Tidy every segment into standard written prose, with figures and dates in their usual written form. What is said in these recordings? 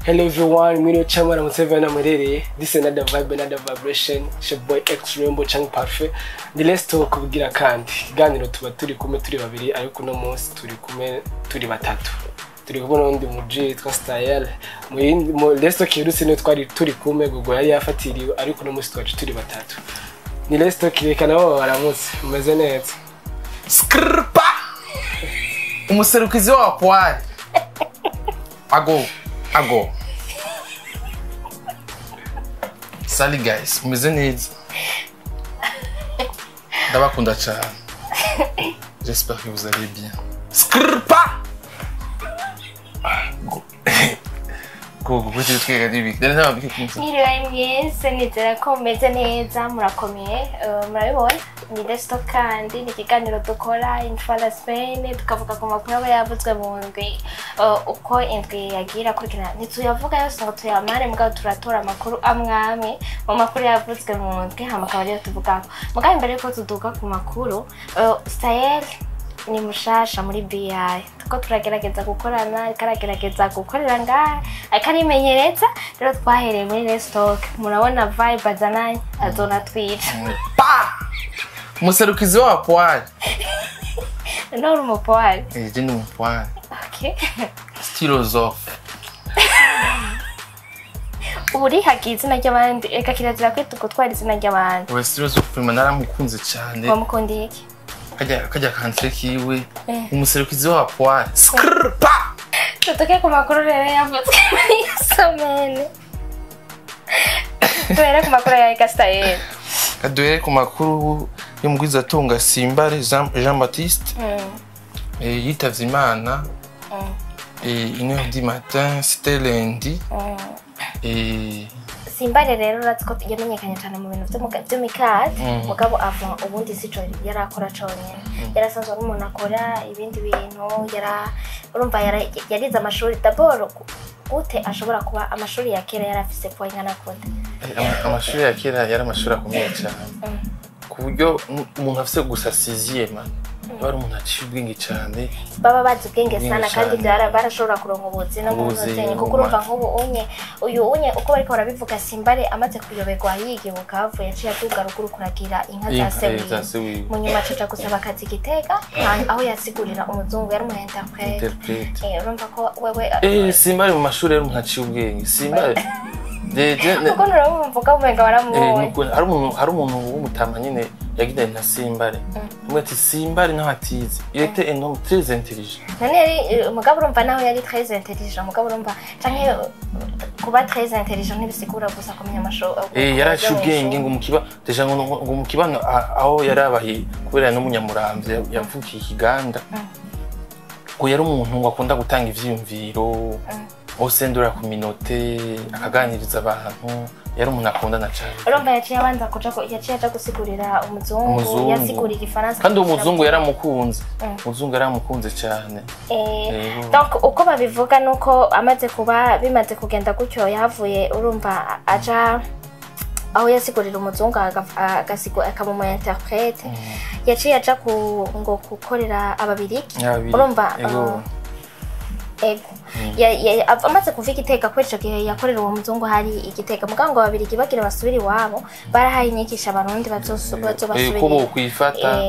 Hello everyone, mwiriwe cyangwa mwaramutse bivanye n'aho muherereye. This is another vibe, another vibration. It's your boy X Rainbow Chang Parfait. Ni Let's Talk kugira kandi. Ikiganiro tuba turi kumwe turi babiri, ariko uno munsi turi kumwe turi batatu. Turi kumwe n'undi muji yitwa Style. Mu yindi mu Let's Talk iherutse niyo twari turi kumwe, Gogo yari yafatiriwe, ariko uno munsi twaje turi batatu. Ni Let's Talk, reka nabo baramutse. Umeze neza? Skrpa! Umuserukizi wa poire. Ago, ago. Salut guys, mumeze neza? Ndabakunda cyane. J'espère que vous allez bien. Skrpa! Go. Go, go, twiga n'ibiki. Dore ntabwo biki. Mwiriwe mwese, nizera ko mumeze neza, murakomeye, murabibona ni Let's Talk kandi ni ikiganiro dukora une fois la semaine, tukavuga ku makuru aba yavuzwe mu ndwi, uko indwi yagira kurikirana. Ntituyavuga yose ngo tuyamare, mugabo turatora amakuru amwe amwe mu makuru yavuzwe mu ndwi, hama akaba ariyo tuvugako. Mugabo imbere yuko tuduga ku makuru, Sahel ni mushasha muri BI, tuko turagerageza gukorana, ariko aragerageza gukorera ngaha, ariko arimenyereza. Rero twahereye muri Let's Talk, murabona vibe azananye, azonatwica. Pa! Umuserukizi wa poire. None uri umupoire? Eh, je ni umupoire. Okay. Philosophe. Ubu urihagiye izina ry'abandi, reka kirazira kwita gutwara izina ry'abandi. We philosophe naramukunze cyane. Wamukundiye iki? Kajya kantre kiwe. Eh. Umuserukizi wa poire. Skrpa! Tutuke ku makuru rero yavuzwe muri iyi semaine. Duhere ku makuru ya Gasitayeri. Kaduhere ku makuru y'umugwizatunga Simbare Jean Baptiste. Yitavye Imana 1h du matin, c'était lundi. Et Simbare rero uratse ko yamenyekanye cyane mu bintu vy'imikate, mugabo avant ubundi sico yari akora conyene, yari asanzwe ari umuntu akora ibindi bintu, yara urumva yarize amashuri d'abord. Gute ashobora kuba amashuri ya kera yari afise poids ingana gute? Amashuri ya kera yari amashuri akomeye cyane, ku buryo umuntu afise gusa sixième aba ari umuntu aciye ubwenge cyane. Baba bazi ubwenge Ubwenge sana kandi cane. Barashobora kuronka ubuzi no mu Ubuzi, ntuzenye, kuko mu urumva nk'ubu unye uyu unye uko bariko barabivuga, Simbare amaze kuyoberwa yiga Bukavu, yaciye aduga ruguru kuragira inka za Inka, se za wiwe. Se wiwe. Mu nyuma acaja gusaba akazi Gitega, aho yasigurira umuzungu, yari umu interprète. Interprète. Urumva ko wewe Simbare mu mashuri yari umuntu aciye ubwenge. Simbare Deje kuko nurabumvuga umenga waramubonye. Nuko hari umuntu w'umutama nyine yagendanye na Simbare. Amwe ati Simbare naho atize. Il était un homme très intelligent. None yari mugabo urumva naho yari très intelligent, mugabo urumva canke kuba très intelligent ntibisigura gusa kumenya amashuri. Yaraciye ubwenge ngo mukiba déjà ngo mu kibano aho yarabaye, kubera n'umunyamuramvya yavukiye Ikiganda. Ngo yari umuntu ngo akunda gutanga ivyiyumviro au sein de la communauté, akaganiriza abantu, yari umuntu akundana cyane. Urumva yaciye abanza kuja yaciye aja gusigurira umuzungu. Umuzungu. Yasigurira igifaransa. Kandi uwo muzungu yaramukunze. Umuzungu yaramukunze cyane. Yego. Donc uko babivuga nuko amaze kuba bimaze kugenda gutyo, yahavuye urumva aja aho yasigurira umuzungu, akaba umu interprète, yaciye aja ku ngo gukorera Ababirigi. Ababirigi, Urumva yego. Ego. Amaze kuva Igitega, kubera ico gihe yakorera uwo muzungu hari Igitega, mugabo ngo Ababirigi bagira basubire iwabo, barahaye inyigisho Abarundi Ko bazobasubirira. bokwifata.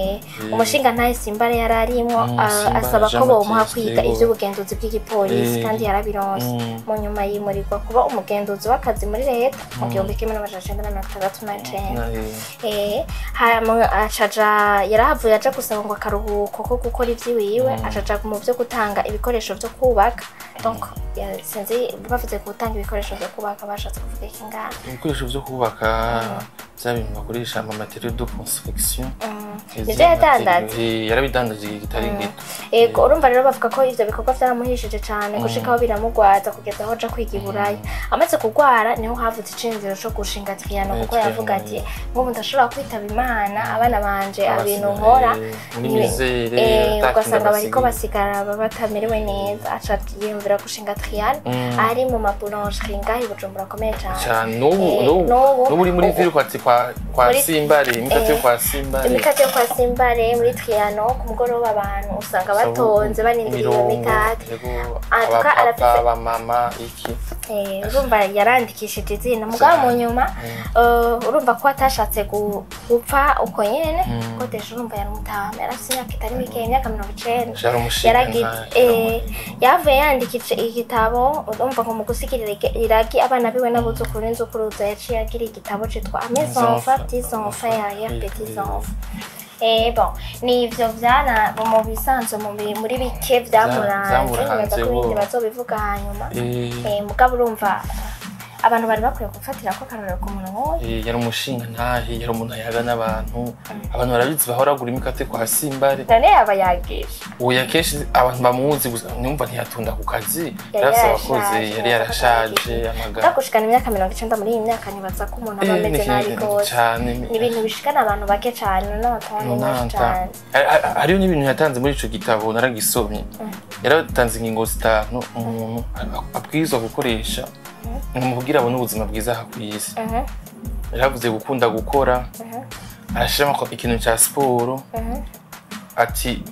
Umushinga ntahe Simbare yari arimwo, Simbare asaba ko Jean bomuha Baptiste, kwiga yego. ivy'ubugenzuzi bw'igipolisi, kandi yarabironse. Mu nyuma yimurirwa kuba umugenzuzi w'akazi muri leta mu 1969. Hama acaja yarahavuye aja gusaba ngo akaruhuko ko gukora ivy'iwiwe, acaja mu vyo gutanga ibikoresho vyo kubaka. Donc sinzi bavuze gutanga ibikoresho vyo kubaka bashatse kuvuga iki ngaha? Ibikoresho vyo kubaka, bya bintu bakoresha, ama matériaux de construction. Nivyo yadandaza. Yarabidandaje igihe kitari gito. Ego, urumva rero bavuga ko ivyo bikorwa vyaramuhishije cane gushika aho biramugwaza kugeza aho aja kwiga i Buraya. Amaze kugwara niho havutse iciyumviro co gushinga Triano, kuko Triano, yavuga ati nk'ubu ndashobora kwitaba Imana, abana banje abintu nkora muri misère, ugasanga bariko basigara batamerewe neza. Aca yiyumvira gushinga Triano, ari mu ma boulangerie ngaho i Bujumbura akomeye cane. Cyane n'ubu n'ubu N'ubu. N'ubu uri muri ville kwa Simbare, imikate yo kwa Simbare. Imikate yo kwa Simbare muri Triano, ku mugoroba abantu usanga batonze barindiriye iyo Imirongo, mikate. Yego, En tout cas, abapapa, arafise abamama, iki. Urumva yarandikishije izina mugabo mu nyuma urumva ko atashatse gupfa uko nyene, ko déjà urumva yari umutama, yari afise imyaka itari mike, imyaka 90. Yari umushinga. Yaragize yavuye yandikije igitabo, urumva ngo mu gusigirira iragi abana biwe n'abuzukuru n'inzukuruza, yaciye agira igitabo citwa "À mes enfants, petits enfants et arrière petits enfants". Bon, ni ivyo vyara mu bisanzwe muri bike vyamuranze. Vyamuranze, Nibaza ko ibindi bo. bazobivuga hanyuma. Mugabo urumva abantu bari bakwiye gufatira ko akarorero ku muntu nk'uyu. Yari umushinga ntahe, yari umuntu ayaga n'abantu. Abantu barabizi, bahora bagura imikate kwa Simbare. None yaba yagisha? Oya, kenshi abantu bamuzi gusa numva ntiyatonda ku kazi. Yari Yari afise abakozi. yarashaje, Yari yarashaje amagara. Gushikana imyaka 90 muri iyi myaka, nibaza ko umuntu aba ameze nabi rwose. Cane. Ni ibintu bishikana abantu bake cane, n'abatonde benshi Nonanta. cane. Hariho n'ibintu yatanze muri ico gitabo, naragisomye. Yaratanze ingingo zitanu umuntu abwirizwa gukoresha mu kugira abone ubuzima bwiza aha kw'isi. Yaravuze gukunda gukora, arashiramo ikintu ca siporo, ati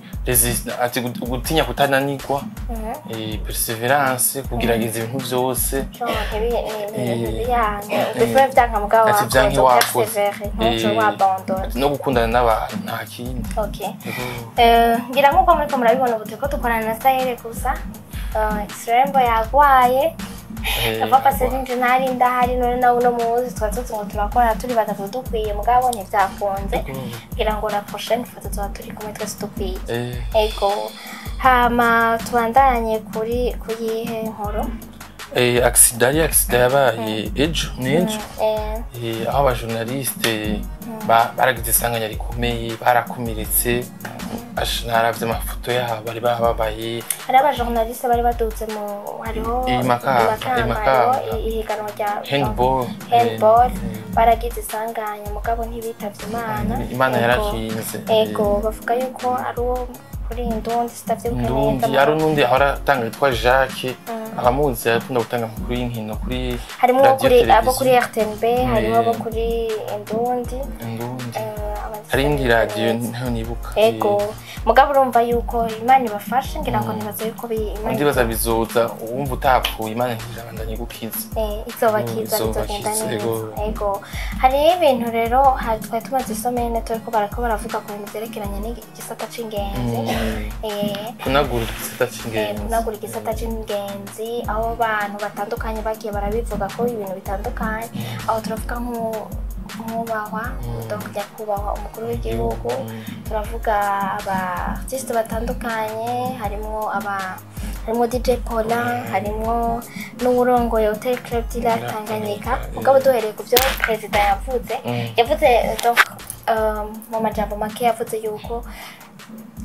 ati gutinya kutananirwa, persévérance, kugerageza ibintu vyose. Ntibiyanke, bivuye vyanka mugabo Ati vyanke wakoze, wakoze. persévérer, ntuce wabandona. No gukundana n'abantu, nta kindi. Okay. Ngira nk'uko muriko murabibona, ubu turiko dukorana na Sahel gusa. X-Rembo yagwaye. Ava pase ninje ntari ndahari, none nawe uno muzi twari tuzi ngo turakora turi batatu dukwiye, mugabo ntivyakunze. Ngira ngo la prochaine fois tuzoba turi kumwe twese dukwiye. Ego, hama tubandanye kuri kuyihe nkuru? Accident, ari accident yabaye ejo n'ejo, aho abajournaliste baragize isanganya rikomeye, barakomeretse. Naravye amafoto yabo, bari bababaye. Hariho abajournaliste bari baduze mu hariho I Makamba, i i Makamba. Hariho ihiganwa rya Handball. Handball. Baragize isanganya mugabo ntibitavye Imana. Imana Ego. yarakinze. Ego, bavuga yuko ari uwo kuri Indundi, sitavyibuka neza. Ndundi, hari n'undi ahora atanga yitwa Jacques, abamuzi, arakunda gutanga amakuru y'inkino kuri Harimo radio kuri abo kuri televiziyo. RTNB, harimo abo kuri Indundi. Ndundi. Abandi Hari indi sitavyibuka radiyo neza. ntayo nibuka. Ego, mugabo urumva yuko Imana ibafashe, ngira ngo nibaza yuko Imana Undi baza bizoza, uwumva utapfuye, Imana ntirabandanye gukiza. Izobakiza. Izobakiza, Bizogenda neza. ego. Ego, hariho ibintu rero, hari twari tumaze isomene turiko barako baravuga ku bintu vyerekeranye n'igisata c'ingenzi. Kunagura igisata c'ingenzi. Kunagura igisata c'ingenzi, aho abantu batandukanye bagiye barabivuga ko ibintu bitandukanye. Aho turavuga nk'ubahwa, donc nyakubahwa umukuru w'igihugu, turavuga aba artiste batandukanye, harimo aba harimo DJ Paulin, harimo n'uwurongoye Hotel Club du Lac Tanganyika. Mugabo duhereye ku byo perezida yavuze, yavuze donc mu majambo make yavuze yuko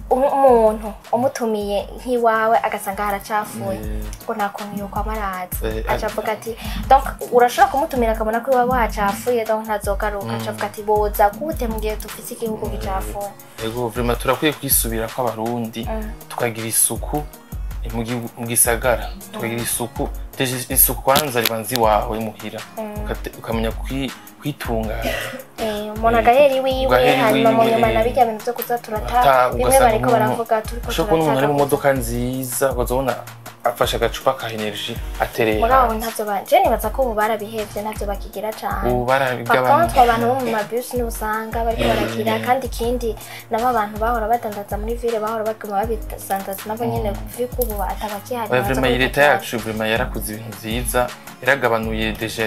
umuntu umutumiye nk'iwawe agasanga haracafuye, ngo nta kuntu yuko amaraza. Aca avuga ati donc urashobora kumutumira akabona ko iwawe hacafuye, donc ntazogaruka. Aca avuga ati boza gute mu gihe dufise igihugu gicafuye? Ego, vraiment turakwiye kwisubira ko abarundi tukagira isuku mu gisagara, tukagira isuku. Déjà isuku kwanza ribanza iwawe muhira. Ukamenya kwitunganya. Umuntu agahera iwiwe, Ugahera hanyuma mu iwiwe, nyuma na bijya bintu byo kuza turata bimwe ugasanga bariko umuntu- baravuga turiko ushobora kubona umuntu ari mu turata. modoka nziza, ukazabona afashe agacupa ka energy atereye Mugabo hanze. ntavyo ba je nibaza ko ubu barabihevye, ntavyo bakigira cane. Ubu Par barabigabanya. contre abantu bo mu mabus nibo usanga bariko baragira. Kandi ikindi nabo, abantu bahora badandaza muri ville bahora baguma babidandaza nabo nyene, kuko ubu atabakihari. Oya, baza vraiment iyi leta kubikora. yacu vraiment yarakoze ibintu vyiza, yaragabanuye déjà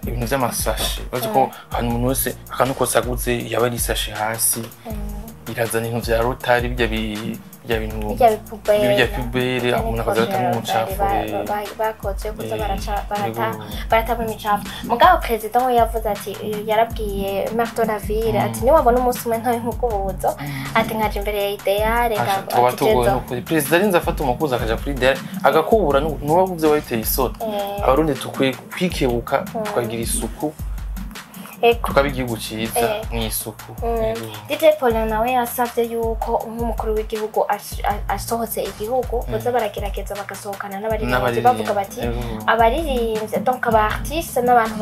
ibintu vy'amasashe. Bazi ko ahantu umuntu wese akantu kose aguze yaba ari isashe hasi. Irazana ibintu vya rotari, bijya bintu Bijya bipoubelle. Bijya poubelle, umuntu akaza aratamo umucafu. Bakoze kuza baraca barata Yego. baratamo imicafu. Mugabo perezida we yavuze ati, yarabwiye maire de la ville ati niwabona umunsi umwe ntoye nk'ukubuzo, ati nkaja imbere ya idéal. Asha, tuba tugowe n'ukuri. Perezida arinze afata umukuzi akaja kuri idéal agakubura, nuba vyo biteye isoni. Abarundi dukwiye kwikebuka tukagira isuku. Ego. Tukaba igihugu ciza mw'isuku. Yego. DJ Paulin nawe yasavye yuko nk'umukuru w'igihugu asohotse igihugu, boza baragerageza bagasohokana n'abaririmbyi, N'abaririmbyi, bavuga bati abaririmbyi, donc aba artiste n'abantu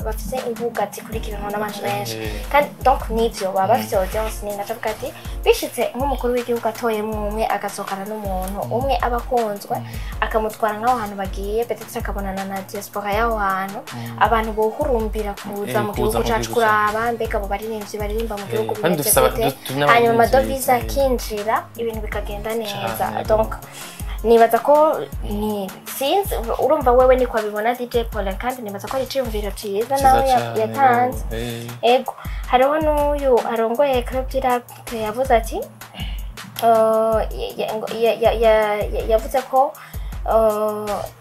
bafise imbuga zikurikiranwa n'abantu benshi, kandi donc nivyo baba bafise audience nini. Acavuga ati bishitse nk'umukuru w'igihugu atoyemwo umwe, agasohokana n'umuntu umwe aba akunzwe, akamutwara nk'aho hantu bagiye, peut-être akabonana na diaspora y'aho hantu, abantu bohurumbira kuza mu kuza gihugu mu cacu gihugu. kuraba mbega abo baririmbyi baririmba mu gihugu Kandi bimeze dufise gute, n'abaririmbyi hanyuma amadovize beza, akinjira, ibintu bikagenda neza. Cane. Donc nibaza ko ni sinzi, urumva wewe niko abibona DJ Paulin, kandi nibaza ko ari iciyumviro ciza Ciza nawe cane, yatanze. Ego, hariho n'uyu arongoye Club du Lac yavuze ati yavuze ko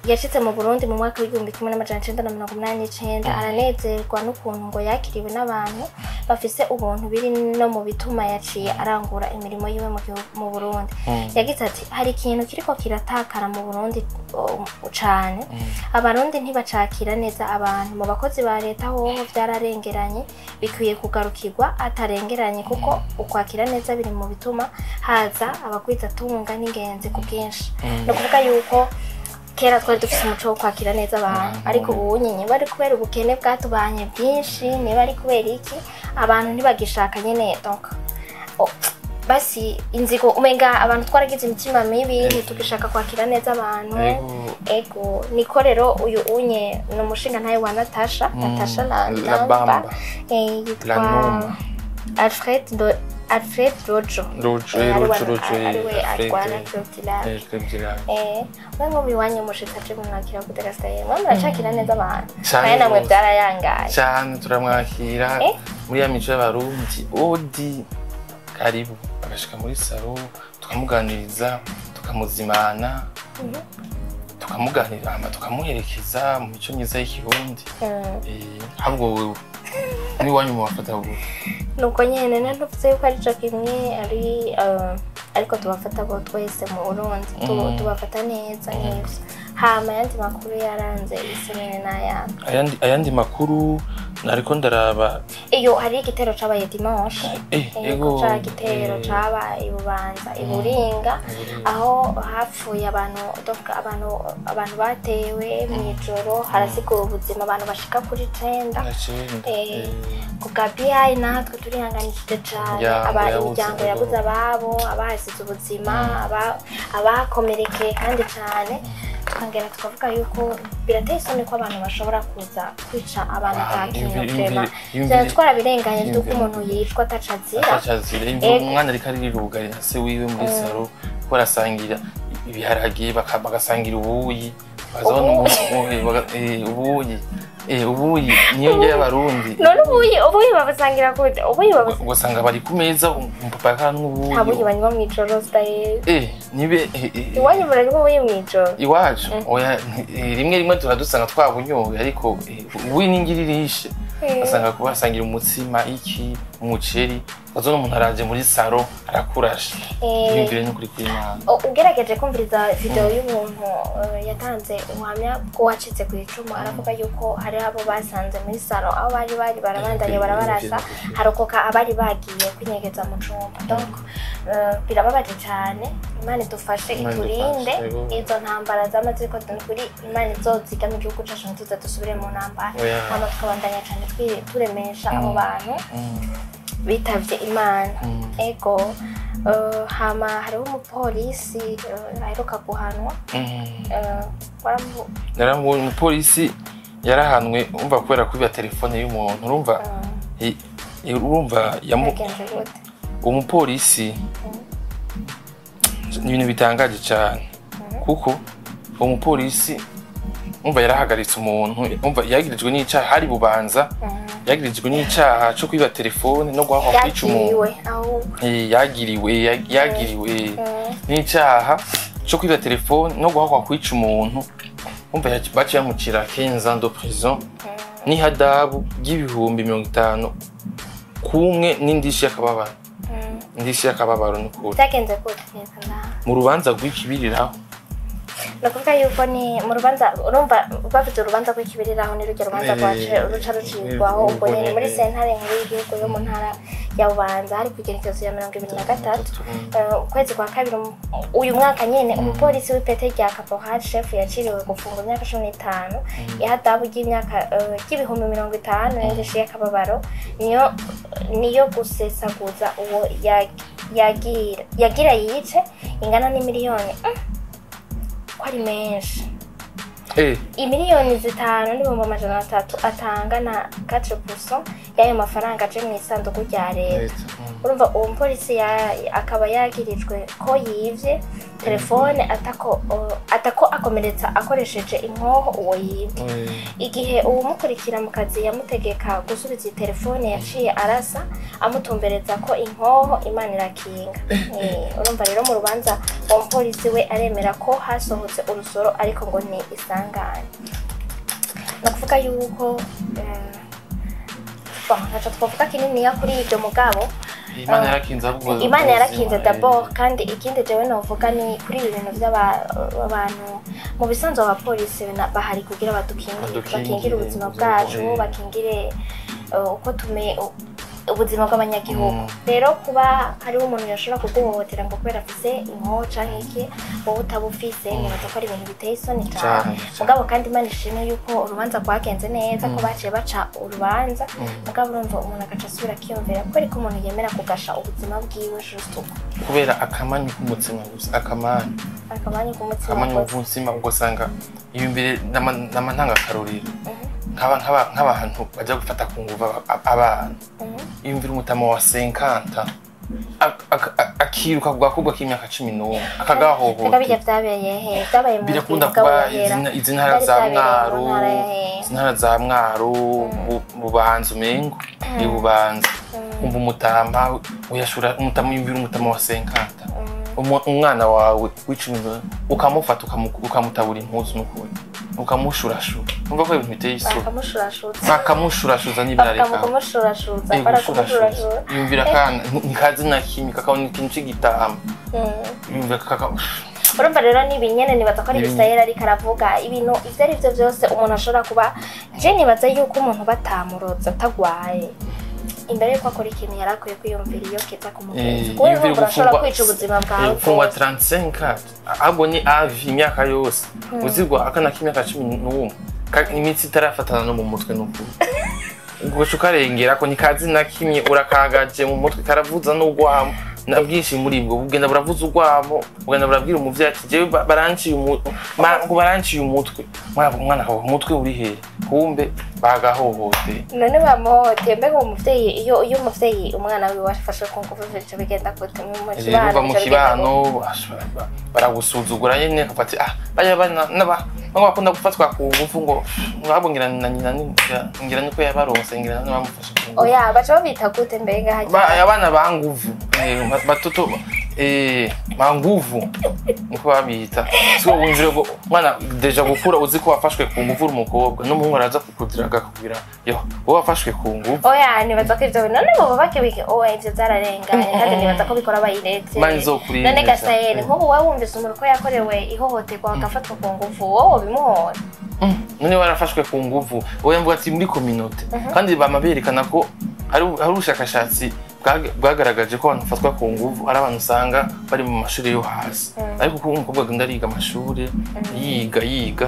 yashitse mu Burundi mu mwaka w'1989, aranezerwa n'ukuntu ngo yakiriwe n'abantu bafise ubuntu, biri no mu bituma yaciye arangura imirimo yiwe mu gihugu mu Burundi. Yagize ati hari ikintu kiriko kiratakara mu Burundi cane, Abarundi ntibacakira neza abantu. Mu bakozi ba leta hoho vyararengeranye, bikwiye kugarukirwa atarengeranye, kuko ukwakira neza biri mu bituma haza abagwizatunga n'ingenzi ku bwinshi. Ni ukuvuga yuko kera twari dufise umuco wo kwakira neza abantu, ariko ubu nyine bari kubera ubukene bwatubanye bwinshi, niba ari kubera iki, abantu ntibagishaka nyene. Donc basi inzigo, umenga abantu twaragize imitima mibi, ntitugishaka kwakira neza abantu. Ego, niko rero uyu unye ni umushinga ntawe wa Natasha, Natasha la La Bamba. Yitwa La Numa. Alfred Rojo. Rojo, ariwe Rojo, Rojo, ariwe Alfred, atwara Club du Lac. Club du Lac. Mwe mu biwanyu umushitsi aje mumwakira gute Gaston? Mwe muracakira neza abantu? Cane Kandi namwe gose. byarayangaye. Cyane, turamwakira muri ya mico y'Abarundi, odi karibu, agashika muri salon, tukamuganiriza, tukamuzimana, tukamuganira, hama tukamuherekeza mu mico myiza y'Ikirundi. Ahubwo wewe n'iwanyu mubafata gute? Nuko nyene ntuvuze yuko ari co kimwe, ari ariko tubafata bo twese mu Burundi tubafata neza nk'ivyo. Hama ayandi makuru yaranze isi nyene n'ayandi? Ayandi makuru nariko ndaraba. Iyo hari igitero cabaye dimanche. Ego. Ca gitero cabaye i Bubanza, i Buringa, aho hapfuye abantu, donc abantu batewe mw'ijoro, harasigura ubuzima abantu bashika kuri 9. Nacenda. Ku bwa BI natwe turihanganishije cane Imiryango yabuze, imiryango yabuze ababo, abahasize ubuzima, abakomerekeye kandi cane. Tukongera tukavuga yuko birateye isoni ko abantu bashobora kuza kwica abantu ata kintu, vraiment. Vyari twarabirenganye vy'uko umuntu yicwa ataco azira. Atacazira. Umwana ariko arirugarira se wiwe muri salon, ko arasangira ibiharage, bagasangira ubuyi, bazabona ubuyi, ubuyi niyo ndya y'Abarundi. None ubuyi babusangira gute? Ubuyi babusangira Ugasanga bari ku meza, umupapa akanywa ubuyi. Nta buyi banywa mw'ijoro, style. Nibe Iwanyu muranywa ubuyi mw'ijoro? Iwacu oya, rimwe rimwe turadusanga twabunyoye, ariko ubuyi n'ingiri irishe. Basanga kubasangira umutsima, iki, umuceri, ukazona umuntu araje muri salon arakurashe. Yumvire n'ukuri kw'Imana. Ugerageje kumviriza video y'umuntu yatanze ubuhamya bw'uwacitse ku icumu, aravuga yuko hari abo basanze muri salon aho bari barabandanye barabarasa, harokoka abari bagiye kwinyegeza mu cumba. Donc birababaje cyane. Imana idufashe, Imana idufashe, iturinde yego. izo ntambara zama ziriko, kuri Imana izoziga mu gihugu cacu, ntituze dusubire mu ntambara. Oya. Hama tukabandanya cyane turemesha abo bantu bitavye Imana. Ego, hama hariho umupolisi aheruka guhanwa. Naramubonye umupolisi yarahanwe, umva, kubera kwiba telefone y'umuntu, urumva, urumva Yagenze gute? Uwo mupolisi ni ibintu bitangaje cyane, kuko uwo mupolisi, umva, yarahagaritse umuntu, umva, yagirijwe n'icaha, hari Bubanza, yagirijwe n'icaha co kwiba telefone no guhakwa kwica umuntu. Yagiriwe ahubwo. Yagiriwe n'icaha co kwiba telefone no guhakwa kwica umuntu. Umva, baciye bamucira 15 ans de prison n'ihadabu ry'ibihumbi 50 kumwe n'indishi y'akababaro. Indishi y'akababaro ni ukuri. Byagenze gute neza ndaha? Mu rubanza rw'ikibiriraho. Ni ukuvuga yuko ni mu rubanza, urumva bafite urubanza rw'ikibiriraho, ni rujya rubanza rwace ruca rucirwaho ubwo nyine muri sentare nkuru y'igihugu yo mu ntara ya Bubanza, hari ku igenekerezo ya 23 ukwezi kwa kabiri uyu mwaka nyene. Umupolisi w'ipete rya caporal chef yaciriwe gufungwa imyaka 15, ihadabu ry'imyaka ry'ibihumbi 50 n'indishyi y'akababaro, niyo gusesaguza uwo yagira yice ingana n'imiliyoni, ko ari menshi, imiliyoni 5 n'ibihumbi 300, atanga na 4% y'ayo mafaranga aje mu isanduku rya leta. Leta. Urumva uwo mupolisi akaba yagirijwe ko yivye telefone atako akomeretsa akoresheje inkoho uwo yivye. Igihe uwumukurikira mu kazi yamutegeka gusubiza iyi telefone, yaciye arasa amutumbereza ko inkoho, Imana irakinga. Urumva rero mu rubanza uwo mupolisi we aremera ko hasohotse urusoro, ariko ngo ni isangane. Ni ukuvuga yuko bon, ntaco twavuga kininiya kuri ibyo, mugabo Imana yarakinze ahubwo. Imana yarakinze. Ubuzima, D'abord, kandi ikindi jewe novuga ni kuri ibi bintu by'abantu, mu bisanzwe abapolisi bahari kugira badukingire, Badukingire, bakingire ubuzima ubuzima, bwacu, bakingire uko tume ubuzima bw'abanyagihugu. Rero kuba hariho umuntu yashobora kuguhohotera ngo kubera afise inkoho canke iki, wowe utaba ufise, nibaza ko ari ibintu biteye isoni cane. Cane, cane. Mugabo kandi Imana ishimwe yuko urubanza rwagenze neza, ko baciye baca urubanza. Mugabo urumva umuntu agaca asubira akiyumvira ko ariko umuntu yemera kugasha ubuzima bwiwe juste uko. Kubera akamanyu k'umutsima gusa, akamanyu. Akamanyu k'umutsima Akamanyu gusa. k'umutsima, ugasanga iyumvire nama ntangakarorero nk'abantu bajya gufata ku nguvu abana. Iyumvire umutama wa 50 akiruka ku gakobwa k'imyaka 11 Mbega akagahohotera. Bijya vyabereye he? Vyabaye mu Birakunda bwabo kuba yahera. izi ntara Vyari za vyabereye mu Mwaro, ntara ya hehe? izi ntara za Mwaro, Bubanza, umengo ni Bubanza. Umva umutama uyashura umutama, yumvira umutama wa 50, umwana wawe w'icumi ukamufata ukamutabura impuzu n'ukuri ukamushurashura, umva ko ibintu biteye isoni. Bakamushurashutsa. Bakamushurashuza n'ibirareka. Bakamushurashutsa, barakumushurashura. Yumvira akana ntikazi na kimwe, kakabona ikintu c'igitama, yumvira kaka. Urumva rero ni ibinyene, nibaza ko ari Ni Bisirayeli ariko aravuga ibintu ivyo ari vyo vyose umuntu ashobora kuba. Je nibaza yuko umuntu batamuroza atagwaye, imbere yuko akora ikintu yari akwiye kwiyumvira iyo kiza kumugenza, kuko Yumvira urumva urashobora gufungwa- kwica ubuzima bwawe gufungwa bwose. 35, ahubwo ni avi imyaka yose uzigwa akana k'imyaka 11, imitsi itarafatana no mu mutwe n'ukuri ugaca ukarengera ko ntikazi na kimwe, urakagaje mu mutwe, karavuza n'urwamo na bwinshi muri bwo, bugenda buravuza urwamo, bugenda burabwira umuvyeyi ati jewe baranciye ngo baranciye umutwe. Umwana akavuga umutwe uri hehe? Kumbe bagahohoteye. None bamuhoteye, mbega uwo muvyeyi, iyo umuvyeyi umwana wiwe afashwe ku nguvu, bica bigenda gute mu kibano? Uva mu Bica bigenda kibano baragusuzugura nyene, bakavuga ati ah, baya bana naba bamwe bakunda gufatwa ku ngufu, ngo ngabo ngira na nyina ngira niko yabaronse, ngira bamufashe ku ngufu. Oya, baca babita gute mbega harya? Abana ba nguvu, batoto ba nguvu niko babita. Siko wumvire ngo mwana déjà gukura uzi ko wafashwe ku nguvu uri umukobwa, n'umuhungu araza kukudiraga akakubwira yo wowe wafashwe ku nguvu. Oya, nibaza ko ivyo none boba bakibike. Oya, ivyo vyararenganye, kandi nibaza ko bikora bayiretse. Imana izokurinde. None Gasayeli, nk'ubu wowe wumvise umuntu ko yakorewe ihohoterwa agafatwa ku nguvu, wowe wobimuhora? None warafashwe ku nguvu, wowe mvuga ati muri communauté, kandi bama berekana ko hari ubushakashatsi bwagaragaje ko abantu bafatwa ku nguvu ari abantu usanga bari mu mashuri yo hasi, ariko kuko umukobwa agenda ariga amashuri, yiga yiga,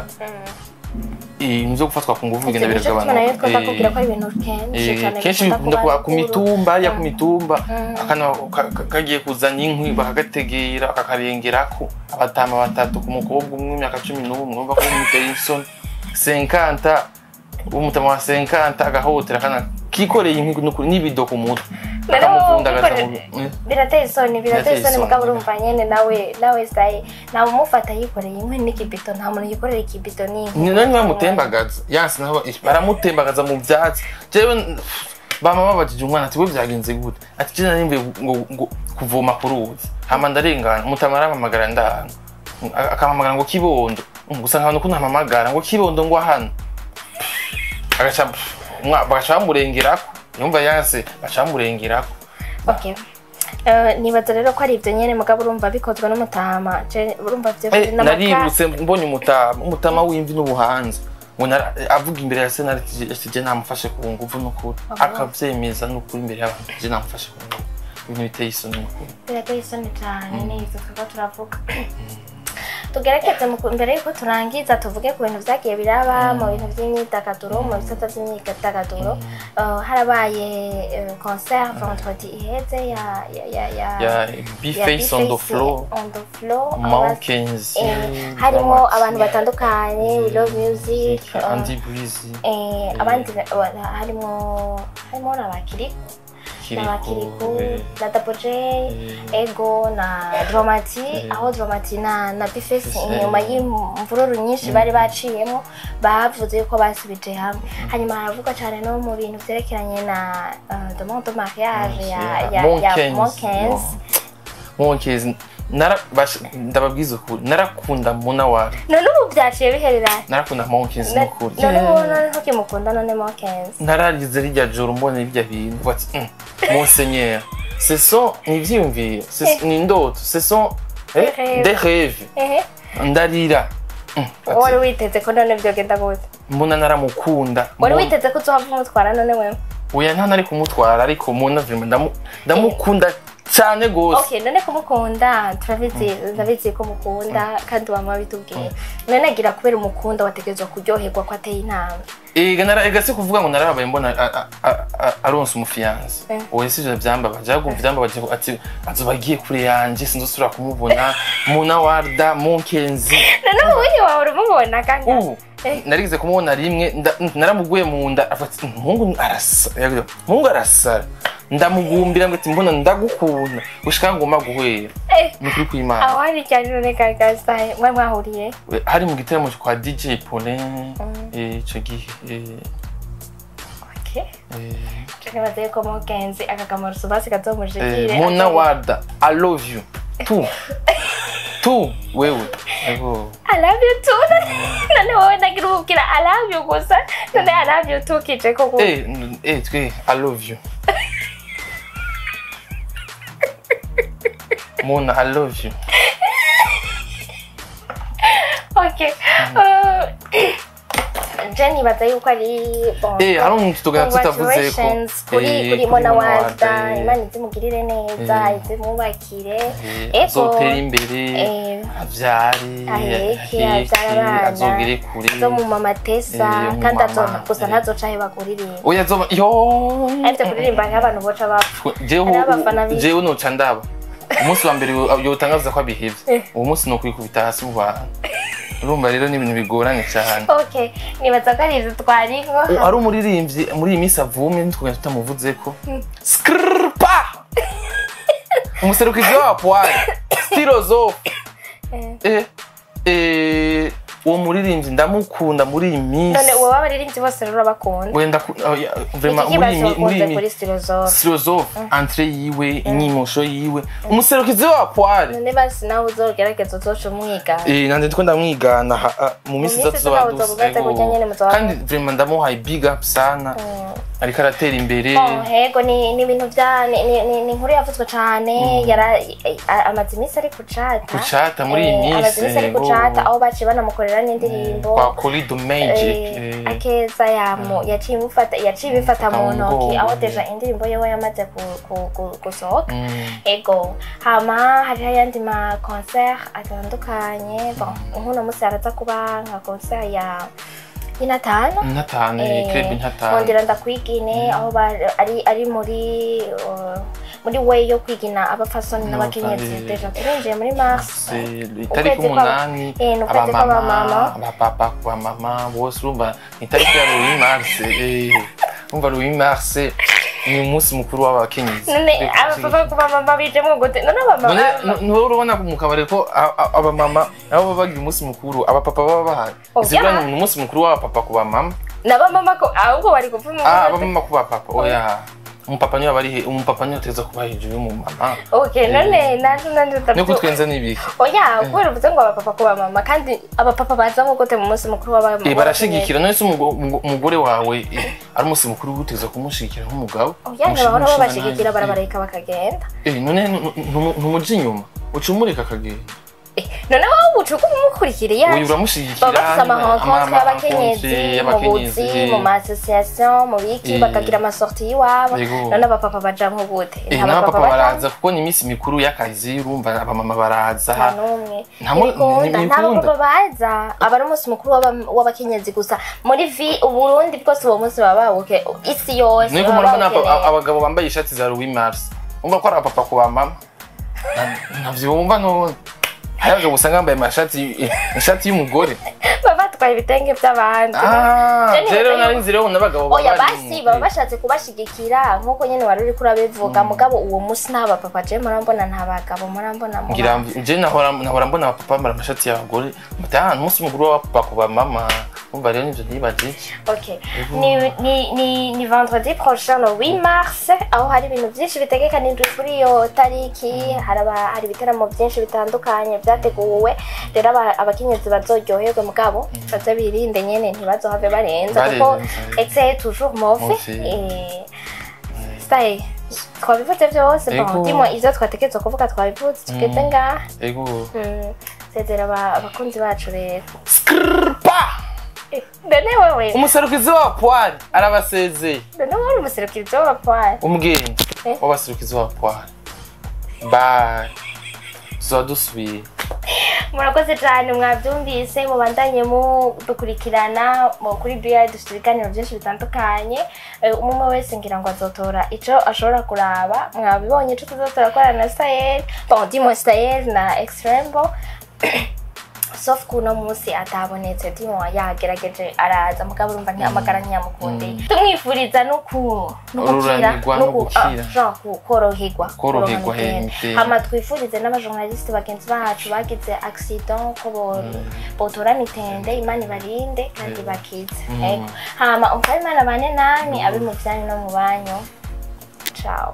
ibintu byo gufatwa ku nguvu bigenda Ivyo nico gituma nayo biragabanuka. twumva kubwira ko ari ibintu kenshi cane Kenshi bikunda bikunda kuba ku bakuru. mitumba, hariya ku mitumba, akana kagiye kuzana inkwi bakagategera bakakarengerako, abatama batatu ku mukobwa umwe w'imyaka 11. Urumva ko bimuteye isoni, 50, umutama wa 50 agahohotera akana kikoreye inkwi n'ukuri n'ibido ku mutwe, Rero akamuvundagaza mu birateye isoni, birateye Birateye isoni. isoni. Mugabo urumva nyene nawe sayi nawe umufata yikoreye inkwi n'ikibito, nta muntu yikorera ikibito n'inkwi. Ni nani bamutembagaza yansi nabo baramutembagaza mu byatsi. Jewe bama babajije umwana ati we byagenze gute? Ati je nari mvuye ngo kuvoma ku ruzi, hama ndarengana, umutama arampamagara, ndahana akampamagara ngo kibondo. Gusa nkabona ukuntu ampamagara ngo kibondo, ngo hano agaca bagaca bamurengerako, yumva yanse baca bamurengerako. Okay. Nibaza rero ko ari ibyo nyene, mugabo urumva bikozwe n'umutama. Urumva vyo Naributse mbonye umutama w'imvi n'ubuhanza ngo avuga imbere ya sentare ati je namufashe ku nguvu n'ukuri, akavyemeza n'ukuri imbere y'abantu, je namufashe ku nguvu. Ibintu biteye isoni n'ukuri. Birateye isoni cyane, ni ivyo turiko turavuga. Tugerageze mbere yuko turangiza tuvuge ku bintu vyagiye biraba mu bintu vy'imyidagaduro, mu bisata vy'imyidagaduro. Harabaye concert vendredi iheze ya ya ya ya Ya B-Face on the floor, on the floor, Mountains, harimo abantu batandukanye, We Love Music, Andy Breezy, abandi harimo n'abakiri n'abakiriku na Double J, Ego na Dromati, aho Dromati na B-Face inyuma y'imvururu nyinshi bari baciyemo bavuze yuko basubije hamwe. Hanyuma haravugwa cyane no mu bintu vyerekeranye na demande de mariage ya Monkens. Monkens, ndababwiza ukuri, narakunda Mona wawe. None ubu byaciye biherera. Narakunda Monkens n'ukuri. None ubu none ntukimukunda none Monkens? Nararize rirya joro mbona birya bintu, bati monseigneur, ce sont ni ivyiyumviro, ni indoto, ce sont des rêves. Ndarira. Wari witeze ko none vyogenda gute? Mbona naramukunda. Wari witeze ko uzohava umutwara none wewe? Oya, nta nari kumutwara, ariko Mona vraiment ndamukunda cyane gose. Okay, none kumukunda turabizi, ndabizi ko mukunda kandi wama bitubwiye. None agira kubera umukunda wategerezwa kuryoherwa ko ateye intambwe. Ega se kuvuga ngo narababaye mbona aronse umufiyanse. Oya, sivyo vyambabaje, ahubwo vyambabaje ati azoba agiye kure yanje, sinzosubira kumubona. Mona Warda, Monkenzi. None ubu wawe uramubona kandi? Ubu narigeze kumubona rimwe, naramuguye mu nda, avuga ati umuhungu arasa, umuhungu arasara. Ndamugumbira ngo ati mbona ndagukunda gushika ngoma guhera. Ni kuri kw'Imana. Aho hari cyane none kagasa mwe mwahuriye? Hari mu gitaramo kwa DJ Paulin ico gihe. Okay. Nibaze ko Mokenzi akakamaro subasi kazomushikire. Mona Warda, I love you too. Tu wewe. Ego. I love you too. None wowe ndagira ubwira I love you gusa. None I love you too kije koko. Twe I love you. Mona, I love you. Okay. Jenny nibaza yuko ari bon. Hari umuntu tugana tutavuze ko kuri Mona Warda, Imana izimugirire neza, izimubakire. Azotera imbere, avyare, aheke, azogere kure. Zo mu mama Tesa, kandi azoba gusa ntazoca aho bakuririmba. Oya, azoba yo. Ariko kuririmba nk'abantu boca bapfa. Jewe noca ndaba. Umunsi wa mbere yotangaza ko abihevye. Uwo munsi no kwikubita hasi mu bantu. Urumva rero ni ibintu bigoranye cyane. Okay, nibaza ko ari ivyo twariko. Ari umuririmbyi muri iyi minsi avumye ntitwogenda tutamuvuze ko. Skrpa! Umuserukizi wa Poire, Stilozofe. Uwo muririmbyi ndamukunda muri iyi minsi. None uwo abaririmbyi bose rero urabakunda? Wenda vraiment muri muri Stilozofe, entrée yiwe, inyimosho yiwe, umuserukizi wa Poire. None basi nawe uzogerageza uzoca umwigana. Nanje ndiko ndamwigana mu minsi iza tuzoba dusa. Kandi vraiment ndamuhaye big up sana. Ariko aratera imbere. Hego ni ibintu vya ni inkuru yavuzwe cyane, amaze iminsi ari kucata. Kucata muri iyi minsi. Amaze iminsi ari kucata aho baciye banamukorera n'indirimbo. Kwa Kolido Magic. Akeza yaciye ibifata mu ntoki aho deja indirimbo yewe yamaze gusohoka. Ego. Hama hariho ayandi ma concert atandukanye. Bon, nk'uno munsi haraza kuba nka concert ya Inatano. Inatano, club Inatano. Nkongera ndakwigine aho ari muri way yo kwigina abafasoni n'abakenyezi. Deja turinjiye muri mars. Itariki 8 abamama, abapapa, abamama bose urumva itariki ya 8 mars. Urumva 8 mars ni umunsi mukuru w'abakenyezi. None abapapa ku bamama bijemwo gute? None abamama none urabona mu kabare ko abamama nabo baba bagira umunsi mukuru, abapapa baba bahari. Izibwa ni umunsi mukuru w'abapapa ku bamama. N'abamama ko ahubwo bari kuvuga. Abamama ku bapapa. Oya. Umupapa niwe bari, umupapa niwe ateza kuba hejuru y'umumama. Okay, none nanje niko twenza nibiki. Oya, kubera uvuze ngo abapapa ku bamama, kandi abapapa baza nko gute mu munsi mukuru w'abamama? Barashigikira. None se umugore wawe Ari umunsi mukuru utegerezwa kumushigikira nk'umugabo. Oya, ntibahora babashigikira, barabareka bakagenda. None ntumuja inyuma, uca umureka akagenda. None wowe uca umukurikira Oya, yaje. uramushigikira. Baba bafise ama rencontre y'abakenyezi mu y'abakenyezi, buzi, mu ma association, mu biki, bakagira ama sorties y'iwabo. None abapapa bajamwo gute? Eh, Nta n'abapapa bapapa bajamwo. Baraza kuko ni iminsi mikuru y'akazi, urumva abamama baraza. Nta n'umwe. Ntibikunda. Nta bapapa baza. Aba ari umunsi mukuru w'abakenyezi gusa muri vi Uburundi bwose. Uwo munsi baba bawuke isi yose Niko baba murabona bawukeneye. Abagabo bambaye ishati za Louis Mars, umva ko ari abapapa ku bamama. Ntavyo wumva none? Hari abagabo usanga bambaye amashati, ishati y'umugore. Baba batwaye ibitenge by'abandi. Ah, Je nibaza rero nari nzi rero n'abagabo Oya, baba basi baba bashatse kubashigikira nk'uko nyene wari uriko urabivuga. Mugabo uwo munsi nta bapapa je murambona, nta bagabo murambona mu Ngira je nahora mbona abapapa bambara amashati y'abagore, bati: "Ah, umunsi mukuru w'abapapa ku bamama." Umva rero nivyo nibajije. Ok. Ni vendredi prochain, le 8 mars, aho hari ibintu byinshi bitegekanijwe kuri iyo tariki. Hari ibiteramo byinshi bitandukanye byateguwe. Rero abakenyezi bazoryoherwe, mugabo baze birinde nyene, ntibazohave barenza kuko Barenza. Excès est toujours mauvais. Mauvais. Et ça y est, twabivuze byose. Bon, Ego. dis-moi, ivyo twatekerezwa kuvuga twabivuze, tugeze ngaha. Ego. Sezera abakunzi bacu rero. Skrrpa! None wewe Umuserukizi wa poire arabasezeye. None wowe uri umuserukizi w'abapwari? Umugenzi w'abaserukizi wa poire. Bye, tuzoba dusubiye. Murakoze cyane, mwabyumvise. Mubandanye mudukurikirana kuri BI, dufite ibiganiro byinshi bitandukanye. Umwe wese ngira ngo azotora ico ashobora kuraba. Mwabibonye ico tuzotora na Sahel, bon, dis-moi Sahel na Extrembo, sauf ko uno munsi atabonetse. Dis-moi yagerageje araza, mugabo urumva ntihamagara, ntiyamukundiye. Tumwifuriza no ku no gukira, Ururanirwa no gukira. Ah, genre koroherwa. Koroherwa, Kuronka he, Hama twifurize n'abajournaliste bagenzi bacu bagize accident ko botora mitende, Imana ibarinde kandi bakize. Ego. Hama umva, Imana bane namwe, abe mu byanyu no mu banyu. Ciao.